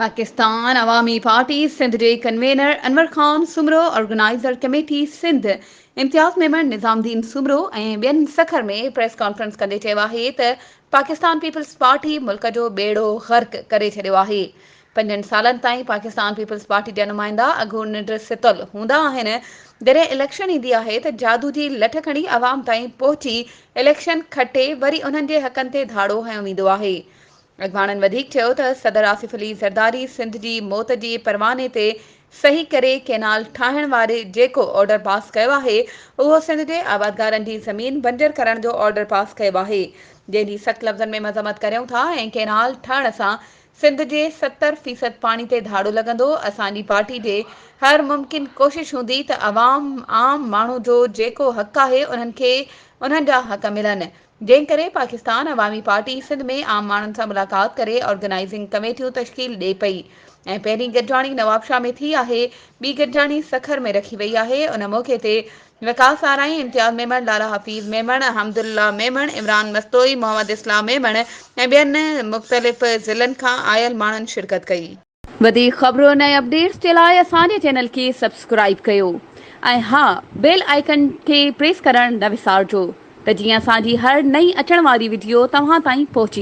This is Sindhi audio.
پاڪستان عوامي پارٽي سنڌ جي convener Anwar Khan Soomro, organizer committee Sindh Imtiaz Memon, Nizam Uddin Soomro ۽ ٻين سکر ۾ پريس ڪانفرنس ڪندي چيو آهي ته پاڪستان پيپلز پارٽي ملڪ جو ٻيڙو غرق ڪري ڇڏيو آهي، پنجن سالن تائين پاڪستان پيپلز پارٽي جا نمائندا اگهو ننڊ ستل هوندا آهن، جڏهن اليڪشن ايندي آهي ته جادو جي لٺ کڻي عوام تائين پهچي اليڪشن کٽي وري انهن جي حقن تي ڌاڙو هنيو ويندو آهي. اڳواڻن وڌيڪ چيو ته صدر آصف علي زرداري سنڌ جي موت جي پرواني تي صحيح ڪري ڪينال ٺاهڻ واري جيڪو آرڊر پاس ڪيو آهي اهو سنڌ جي آبادگارن جي زمين بنجر ڪرڻ جو آرڊر پاس ڪيو آهي جنهن جي سخت لفظن ۾ مذمت ڪريون ٿا ۽ ڪينال ٺهڻ سان سنڌ جي 70% پاڻي تي ڌاڙو لڳندو اسان جي پارٽي جي هر ممڪن ڪوشش هوندي ته عوام عام ماڻهو جو جيڪو حق آهي انهن کي انهن جا حق ملن جنهن ڪري پاڪستان عوامي پارٽي سنڌ ۾ عام ماڻهن سان ملاقات ڪري آرگنائيزنگ ڪميٽيون تشڪيل ڏئي پئي ۽ پهرين گڏجاڻي نوابشاهه ۾ ٿي آهي ٻي گڏجاڻي سکر ۾ رکي وئي آهي ان موقعي تي وقاص آرائين، امتياز ميمڻ، لالا حفيظ ميمڻ، حمدالله ميمڻ، عمران مستوئي، محمد اسلام ميمڻ ۽ ٻين مختلف ضلعن کان آيل ماڻهن شرڪت ڪئي. وڌيڪ خبرن ۽ اپڊيٽس جي لاء اسان جي چينل کي سبسڪرائيب ڪيو ۽ ها بيل آئيڪن کي پريس ڪرڻ نه وسارجو ته جيئن اسان جي هر نئين اچڻ واري وڊيو توهان تائين پهچي.